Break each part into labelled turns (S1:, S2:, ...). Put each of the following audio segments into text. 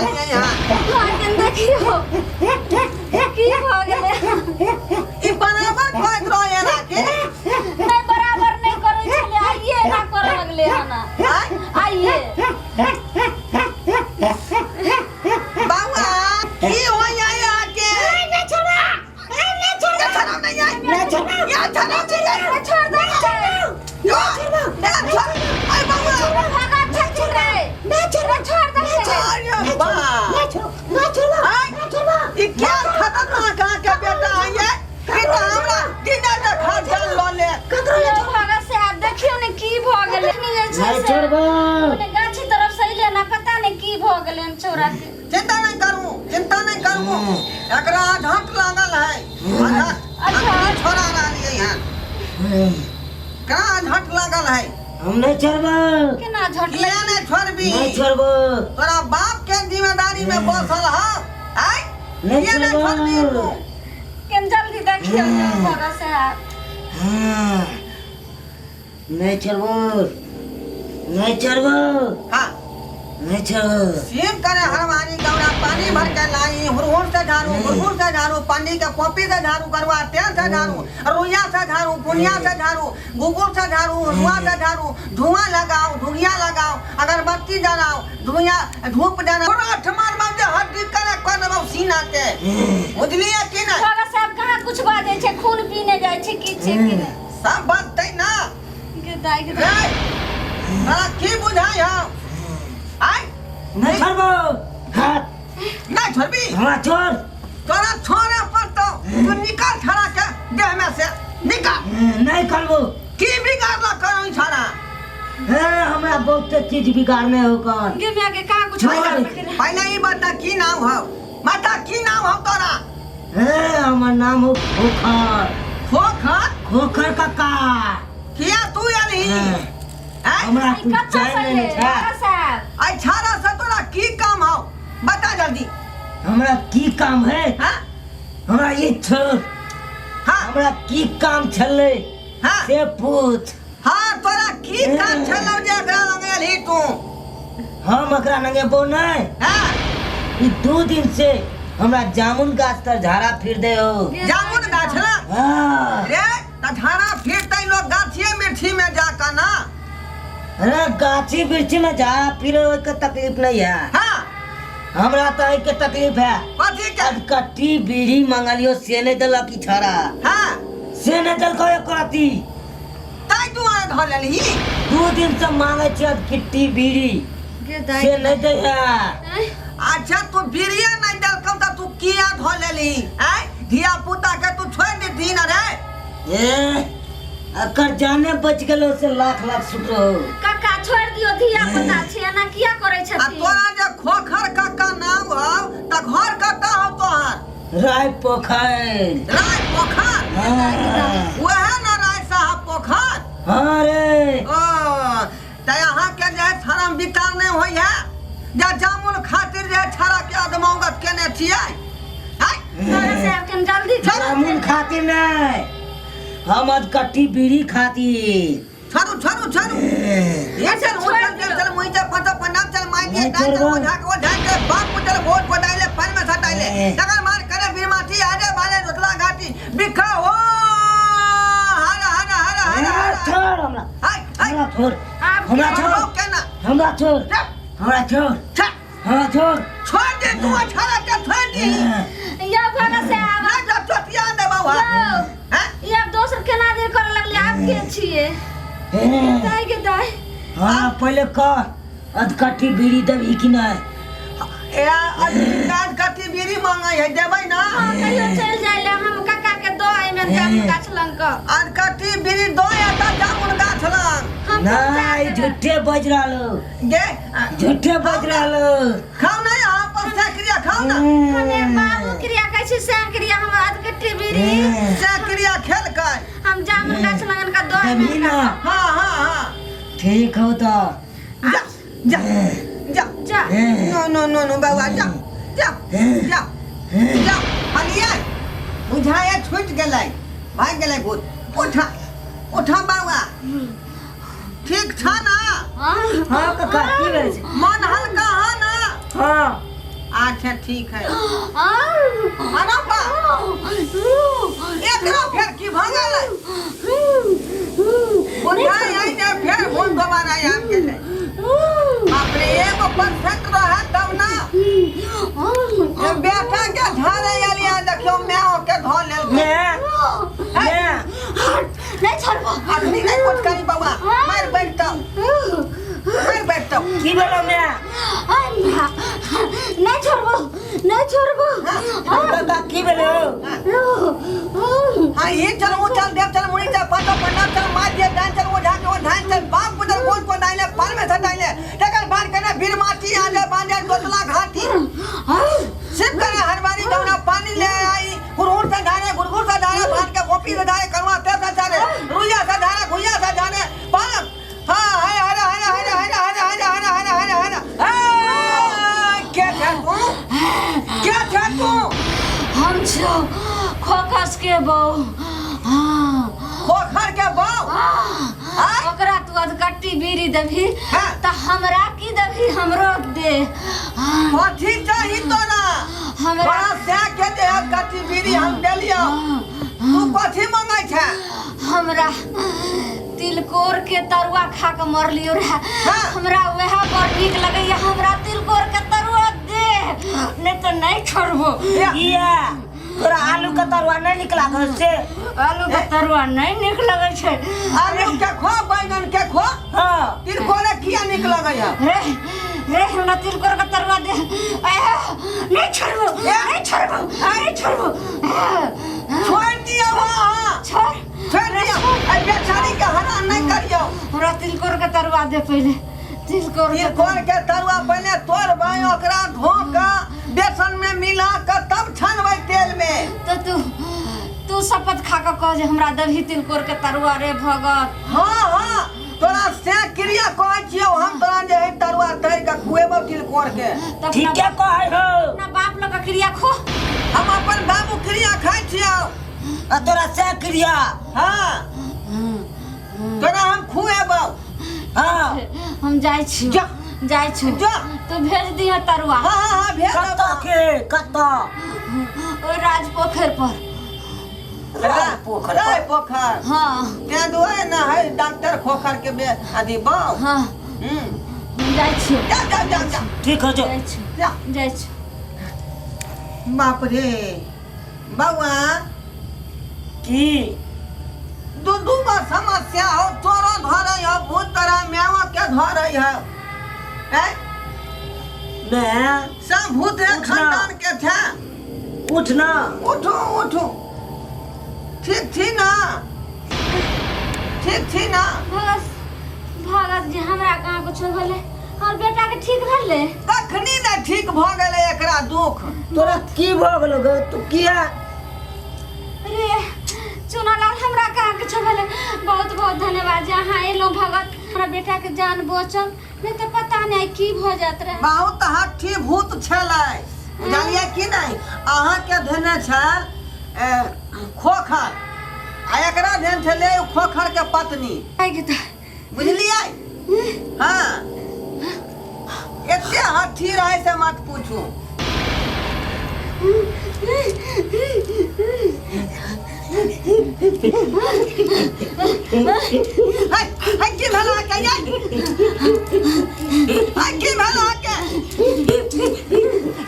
S1: रहलियै हँ।
S2: लेकिन देखियौ की भऽ गेलै।
S1: ई बराबर कहैत रहै एना के?
S2: नहि, बराबर नहि करै छलै, आइए एना करऽ लगलै हन।
S1: आँय?
S2: आइए।
S1: बाबा, की होइया अहाँके?
S3: नहि छोड़बा, नहि छोड़बा।
S1: छोड़ो नहीं आई।
S3: नहीं छोड़बा।
S1: या छोड़ो नहीं आई।
S2: छोड़ दे।
S1: यो, ए, छोड़। आई बाबा।
S2: भगा छथिन रे।
S3: नहीं छोड़बा।
S2: छोड़ दे।
S1: अरे बा।
S3: नहीं छोड़ो, नहीं छोड़बा।
S1: आय।
S3: नहीं छोड़बा।
S1: ई क्या खतरनाक अहाँके बेटा है ये? ई तऽ हमरा दिने देखा जान लऽ ले।
S3: ककरो नहीं छोड़बा।
S2: भगा से आब देखियौ ने की भऽ गेलै जे छै
S4: नहीं
S2: से।
S4: छोड़बो।
S2: ओने गाछी तरफ से अइले ना, पता नहीं की भऽ गेलै हन छौड़ा के।
S1: चिंता नहीं करू, चिंता नहीं करू, एकरा झट लागल है।
S2: अच्छा।
S1: छोड़ा रहलियै हन, कहाँ झट लागल है?
S4: हम नहीं छोड़बो।
S2: केना झट?
S1: किया नहीं छोड़बी?
S4: नहीं छोड़बो।
S1: तोरा बाप के जिम्मेदारी में बसल हौ आय।
S4: नहीं
S1: किया नहीं छोड़बी
S4: छोड़बो।
S1: तू?
S2: केन जल्दी देखियौ भगा से।
S4: हाँ। नहीं छोड़बो, नहीं छोड़बो।
S1: हाँ।
S4: नहीं छोड़बो।
S1: सीम करे हरवारी गौरा पानी भर के लाई, हुरहुर से झाड़ू, हुरहुर से झाड़ू, पानी के कॉपी से झाड़ू, गरुआ तेल से झाड़ू, रुइया से झाड़ू, पुनिया से झाड़ू, गोबर से झाड़ू, रुआ से झाड़ू, धुआं लगाओ, धुगिया लगाओ, अगरबत्ती जलाओ, धुइया धूप जलाओ, आठ मार मार जे हड्डी करे कर देबौ सीना के, बुझलिए कि नहीं?
S2: भगा साहब कहाँ कुछ बाजै छै, खून पीने जाइ छै की छै की नहि?
S1: सब बाजतै ना।
S2: गे दाइ गे
S1: रे
S2: दाइ।
S1: तोरा की बुझाइ हौ आय?
S4: नहीं छोड़बो हाथ।
S1: नहीं छोड़बी?
S4: हमरा छोड़।
S1: तोरा छोड़े पड़तौ, तू निकल छड़ा के देह में से निकल।
S4: नहीं करबो।
S1: की बिगाड़ल करू छड़ा?
S4: हे, हमरा बहुत चीज बिगाड़ने हो कौन।
S2: गे माय गे, कहाँ कुछ
S4: छोड़।
S2: बिगाड़ल रे?
S1: पहले ई बता की नाम हौ, बता की नाम हौ तोरा?
S4: हे, हमर नाम हो खोखर।
S1: खोखर?
S4: खोखर काका।
S1: किया तू एलही?
S4: हाँ।
S1: आँय?
S4: हमरा
S2: ई
S4: कुछ
S2: कतऽ
S4: जानि
S2: से
S4: नहि
S2: एलै?
S4: छै।
S2: भगा साहब।
S1: आई छाड़ा से तोरा की काम हौ, बता जल्दी।
S4: हमरा की काम है?
S1: हाँ?
S4: हमरा ई छोड़।
S1: हाँ।
S4: हमरा की काम छलै
S1: हाँ।
S4: से पूछ।
S1: हाँ, तोरा की काम छलौ जे एकरा लग एलही तू?
S4: हम एकरा नंगेबो नहि।
S1: हाँ।
S4: ई 2 दिन से हमरा जामुन गाछ तर झाड़ा फिर दे हो।
S1: जामुन गाछ लग?
S4: हाँ।
S1: रे त झाड़ा फिरतै लोग गाछिए मिर्ची में जाकर ना।
S4: अरे गाछी वृक्षी में झाड़ा फिरे के तकलीफ नहीं है।
S1: हाँ।
S4: हमरा तो के तकलीफ है।
S1: कथी के?
S4: कट्टी बीड़ी मंगलियो से नहीं देलक ई छाड़ा।
S1: हाँ।
S4: से नहीं देलको एक रत्ती।
S1: ताहि दुआरे धऽ लेलही?
S4: 2 दिन से मांगे छियै किट्टी बीड़ी
S2: गे दाइ।
S4: से नहीं दै है।
S1: अच्छा, तू बीड़िए नहीं देलकौ तऽ तू किया धऽ लेलही? आँय, धिया पुता के तू छोड़ि देतही न रे।
S4: ए, अकर जाने बच गेलो से लाख लाख शुक्र हो।
S2: काका छोड़ दियो, धिया पुता छै, एना किया करै
S1: आ
S2: छथिन?
S1: तोरा जे खोखर काका नाम हौ तऽ घर कतऽ हौ तोहर?
S4: राय पोखर।
S1: राय पोखर?
S4: हाँ।
S1: वएह न राय साहब पोखर?
S4: हाँ रे।
S1: ओ तऽ अहाँके जे है धर्म विचार नहि होइए जे जामुन खातिर जे छड़ा के अदमौगत केने छियै? आँय?
S2: भगा साहब कनि जल्दी करू।
S4: जामुन खातिर नहीं, हम अधकट्टी बीड़ी खातिर।
S1: छोड़ू छोड़ू छोड़ू, ये चल वो चल चल चल मुई चल फटा पन्ना चल माई के
S4: नहीं
S1: दान चल
S4: छोड़बो।
S1: ओझा के ओझा के बाप पुतल भोट बदाइले फल में सटाइले तकर मार करे बीरमाटी आजे बाले रोतला घाटी बिखा हो हर हर हर हर
S4: ए,
S1: हर।
S4: छोड़ हमरा।
S1: हाय हाय।
S4: हमरा छोड़।
S2: आब
S4: हमरा छोड़।
S1: छोड़ो केना?
S4: हमरा छोड़।
S1: जा।
S4: हमरा छोड़।
S1: छा।
S4: हमरा छोड़।
S1: छोड़ दे तू अठारह के छोड़ दी।
S2: या भगा साहब।
S1: ना जा चोटिया देबौ हा।
S2: यौ।
S1: हैं?
S2: ई आब दोसर केना जे करऽ लगलै, आब के छियै?
S4: ए,
S2: दाइ के दाइ।
S4: हाँ, पहले कह अधकट्टी बीड़ी देबही कि नहीं?
S1: ए आज कथी बीड़ी मांगे है, देबै ना?
S2: हाँ, कहियो चलि जाइ ले हम काका के दो एहिमे जामुन गाछ लग कऽ।
S1: आज कथी बीड़ी दो एता जामुन गाछ लग।
S2: हम पहुँचा
S4: नहीं,
S2: देबै।
S4: झूठे बज रहलो।
S1: गे
S4: झूठे बज रहलो।
S1: खाओ ना यहाँ पर से क्रिया खाओ ना।
S2: हमे बाबू क्रिया कहै छी से क्रिया हम अधकट्टी बीड़ी
S1: से क्रिया खेल कर।
S2: हम जामुन गाछ लगन का दो
S4: देबही ना?
S1: हाँ हाँ हाँ।
S4: ठीक हो तो।
S1: जा जा जा
S2: जा।
S1: नो नो नो नो बाबा, जा जा जा जा। हलिए बुझाए छूट गेलै, भाग गेलै भूत। उठा उठा बाबा, ठीक छ ना?
S2: हाँ।
S4: हाँ काका, की भेल छै?
S1: मन हल्का है ना?
S4: हाँ।
S1: अच्छा ठीक है। अरे बा, एकरा फेर की भऽ गेलै? बुझाइ है जे फेर भूल दोबारा आबि गेलै। बाप रे, एगो परसेंट रहै तब ना। ए बेटा के झाड़े एलियै, देखियौ माय ओके धऽ लेलकै।
S4: मैं मैं
S2: नहीं छोड़बो।
S1: अखनी नहि कुछ करी बौआ, मारि बैठतौ, मारि बैठतौ।
S4: की भेलो मैं?
S2: नहीं छोड़बो, नहीं छोड़बो।
S4: काका की भेलो?
S1: हाँ, ये चल, वो चल, देव चल, मुनि चल, पातो पंडा चल, मार दिए दान चल, वो झाके वो धान चल, बाप गुजर बोल को डाले पाल में से डाले टकर बार कने भीड़ माटी आ जाए बांधे दोतला घाटी सिर्फ करे हरबारी गौना पानी ले आई गुरगुर से धारे गुरगुर से धारे भान के गोपी से धारे करुआ तेल से धारे रुइया से धारे घुइया से धारे पाल। हाँ, हरे हरे हरे हरे हरे हरे हरे हरे हरे हरे हरे। क्या था तू? क्या था तू?
S2: हम छियौ खोकस के बहू। हाँ।
S1: खोखर के बहू? आय?
S2: ओकरा तू अधकट्टी बीड़ी देबही
S1: हाँ।
S2: तऽ हमरा की देबही? हमरो दे। हाँ।
S1: कथी चाही तोरा?
S2: हमरा
S1: तोरा सै के दे कथी बीड़ी हम देलियौ, तू कथी मंगै छै?
S2: हमरा तिलकोर के तरुआ खा के मरलियो रहे।
S1: हाँ।
S2: हमरा वएह बड़ नीक लगैया। हमरा तिलकोर के तरुआ दे, नहीं तो नहीं छोड़बो।
S4: किया, तोरा आलू के तरुआ नहीं निक लागल से?
S2: आलू के तरुआ नहीं नीक लगै छै।
S1: आलू के खो, बैंगन के खो।
S4: हाँ।
S1: तिलकोरे किया नीक लगै है?
S2: रे रे, हमरा तिलकोर के तरुआ दे। नहीं छोड़बो, नहीं छोड़बो, नहीं छोड़बो।
S1: छोड़ दियौ। हाँ,
S2: छोड़।
S1: छोड़ दियौ, एहि बेचारी के हरान नहि करियौ।
S2: हमरा तिलकोर के तरुआ दे पहिले, तिलकोर के।
S1: तिलकोर के तरुआ पहिले तोड़बै, ओकरा धो कऽ बेसन में मिला कऽ तब छानबै तेल में।
S2: तो तू तू शपथ खा के कह जे हमरा दही तिलकोर के तरुआ रे भगत।
S1: हाँ हाँ, तोरा से क्रिया कहै छियौ हम तोरा जे है तरुआ तरि कऽ खुएबौ तिलकोर के।
S2: तऽ अपना
S4: ठीके कहै हो।
S2: अपना बाप लग के क्रिया खो।
S1: हम अपन बाबू क्रिया खाइ छियौ।
S4: आ तोरा से क्रिया?
S1: हाँ, तोरा हम खुएबौ।
S4: हाँ।
S2: हम जाइ छी।
S1: जा।
S2: जाइ छी।
S1: जा।
S2: तू भेज दिह तरुआ।
S1: हाँ हाँ हाँ, भेज
S4: कतऽ
S1: देबौ।
S4: के कतऽ?
S2: ओहि राज पोखरि पर।
S4: राज पोखर पर।
S1: राय पोखर?
S2: हाँ।
S1: तें दुआरे ना है डॉक्टर खोखर के बे अथी बौ।
S2: हाँ। हम जाइ छी।
S1: जा जा जा जा।
S4: ठीक हो जो।
S2: जाइ छी।
S1: जा।
S2: जाइ छी।
S1: बाप रे, बौआ।
S4: की?
S1: दू दू गो समस्या हो, तोरो धरै हो भूत, तोरा माओ के धरै हो। हैं?
S4: मैं
S1: सब भूत है
S4: उठ ना।
S1: खानदान के थे।
S4: उठ ना।
S1: उठो उठो, ठीक छी ना? ठीक छी ना?
S2: भगत, भगत जी, हमरा कहाँ कुछो भेलै? हमर बेटा के ठीक भेलै?
S1: तखनी ने ठीक भऽ गेलै एकरा दुख।
S4: तोरा की भऽ गेलो गे? तू किया?
S2: रे चुनालाल, हमरा कहाँ किछो भेलै। बहुत बहुत धन्यवाद जे अहाँ एलहुँ भगत, हमरा बेटा के जान बचल, नहीं तऽ पता नहीं की भऽ जात रहे।
S1: बहुत हट्ठी भूत छलै, बुझलियै कि नहि? अहाँके धेने छल खोखर आ एकरा धेने छलै खोखर के पत्नी।
S2: आइ के तऽ
S1: बुझलियै? हाँ, एते हट्ठी रहै से मत पूछू। है है, की भेल अहाँके यै? है, की भेल अहाँके?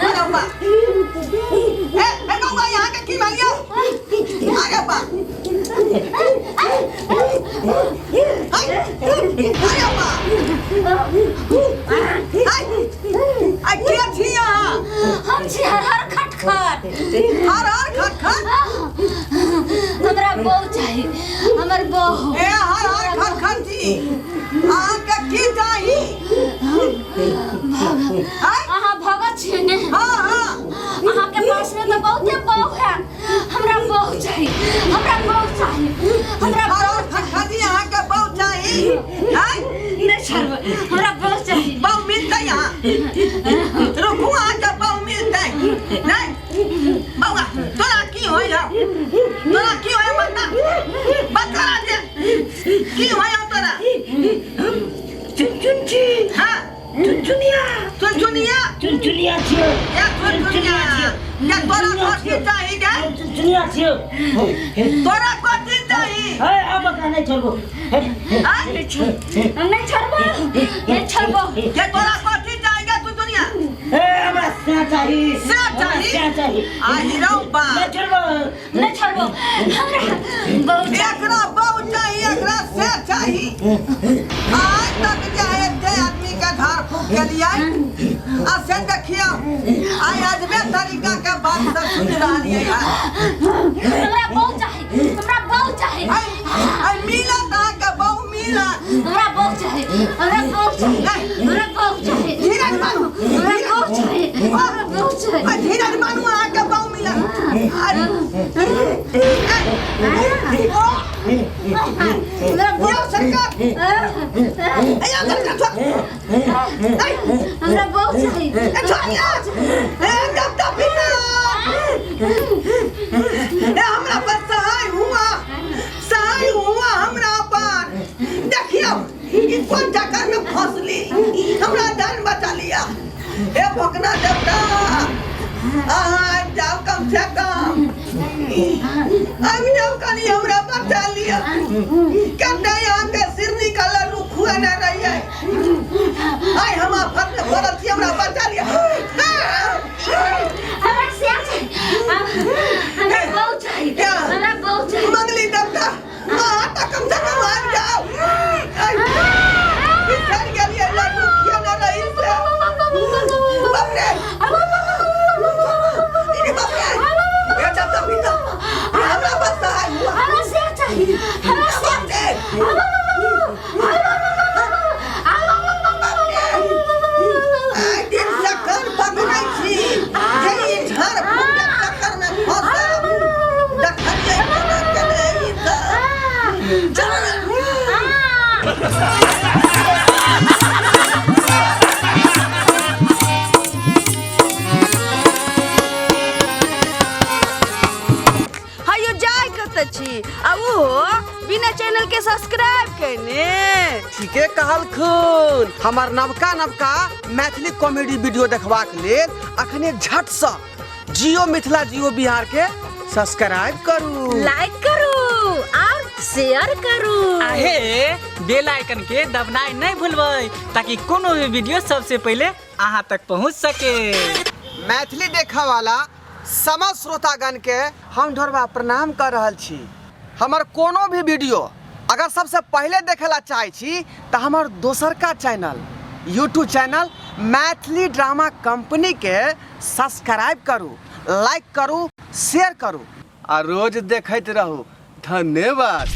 S1: अरे बा, हे हे बौआ, अहाँके की भेल यौ? अरे बा, है, अरे बा, है, आ के छी अहाँ?
S2: हम छी हर हर खटखट।
S1: हर हर खट खट?
S2: हमरा बहू चाही, हमर बहू।
S1: ए हर हर खट खट जी, अहाँके की चाही? है?
S2: अहाँ भगत छियै ने?
S1: हाँ हाँ।
S2: अहाँके पास में तऽ बहुते बहू है। हमरा बहू चाही, हमरा बहू चाही, हमरा
S1: हर हर खट खट जी, अहाँके बहू चाही? है?
S2: नहि छोड़बै, हमरा बहू चाही।
S1: बहु मिलतै यहाँ, रुकू, अहाँके बहु मिलतै। नहीं बौआ, तोरा की होइ हौ? तोरा की होइ? बता बता जे की होइ हौ तोरा?
S4: छियौ।
S1: ये चुनचुनिया ये तोरा कथी चाही गे
S4: चुनचुनिया छियौ। हे,
S1: तोरा कथी चाही
S4: हे, आब ओकरा नहि छोड़बो। हे, हे,
S1: आँय?
S2: नहीं छोड़बो नहीं छोड़बो
S1: ये तोरा कथी चाही गे चुनचुनिया
S4: हे, हमरा से चाही।
S1: से
S4: हमरा
S1: चाही?
S4: से चाही।
S1: आ हीरो बा
S4: नहि छोड़बो।
S2: नहीं छोड़बो हमरा बहुत
S1: एकरा बहु चाही एकरा से चाही आज तक जे है एते आदमी के झाड़ फूक के लिए आ से देखियो आइ अजबे तरीका के बात सब सुन रहलियै है
S2: हमरा बहुत चाही हमरा बहुत चाही
S1: आइ आइ मिलत अहाँके बहु मिलत
S2: हमरा बहुत चाही हमरा बहुत चाही हमरा बहुत चाही
S1: धीरज मानू
S2: हमरा बहुत चाही हमरा बहुत चाही
S1: आ धीरज मानू अहाँके बहु मिलत अरे
S2: हमरा
S1: यौ
S2: बहुत
S1: सरकार अयो सरकार छोड़
S2: हमरा बहुत चाही
S1: ए छोड़ ए डॉक्टर पिता ए हमरा पर सहाय हुआ सहाय हुआ हमरा पर देखियो ई कोन चक्कर में फंसली हमरा जान बचा लिया हे भोकना देवता अहाँ आबि जाओ कम से कम आबि जाओ कनी हमरा बचा लिया कते अहाँके सिर निकल रुखुआ नहि रहियै आइ हम आफत में पड़ल छी हमरा बचा लिया
S2: हमरा से चाही हमरा बहुत चाही हमरा बहुत चाही
S1: मंगली देवता अहाँ तऽ कम से कम आबि जाओ आइ बिसरि गेलियै लड्डू खियने रही से बाप रे अरे बाप रे ए जब तक भीतर हमरा बस सहाय हुआ
S2: हमरा से चाही हमरा से
S1: बाप रे आइ दिन से कान पकड़ै छी जे ई झाड़ फूक के चक्कर में फंसल देखलियै केना केने ई सब चल
S5: हयो जाय कतऽ छी आ ओहो बिना चैनल के सब्सक्राइब केने।
S1: ठीके कहलखुन। हमर नवका नवका मैथिली कॉमेडी वीडियो देखबाक लेल अखने झटसँ जियो मिथिला जियो बिहार के सब्सक्राइब करू,
S5: लाइक करू और शेयर करू।
S6: आहे बेल आइकन के दबनाइ नहीं भूलबै ताकि कोनो भी वीडियो सबसे पहले अहाँ तक पहुँच सके।
S1: मैथिली देखऽ वाला समस्त श्रोतागण के हम ढोरबा प्रणाम कर रहल छी। हमर कोनो भी वीडियो अगर सबसे पहले देखे ला चाहै छी तऽ हमर दोसरका channel YouTube channel Maithili drama company के सब्सक्राइब करू, लाइक करू, शेयर करू आ रोज देखैत रहू। धन्यवाद।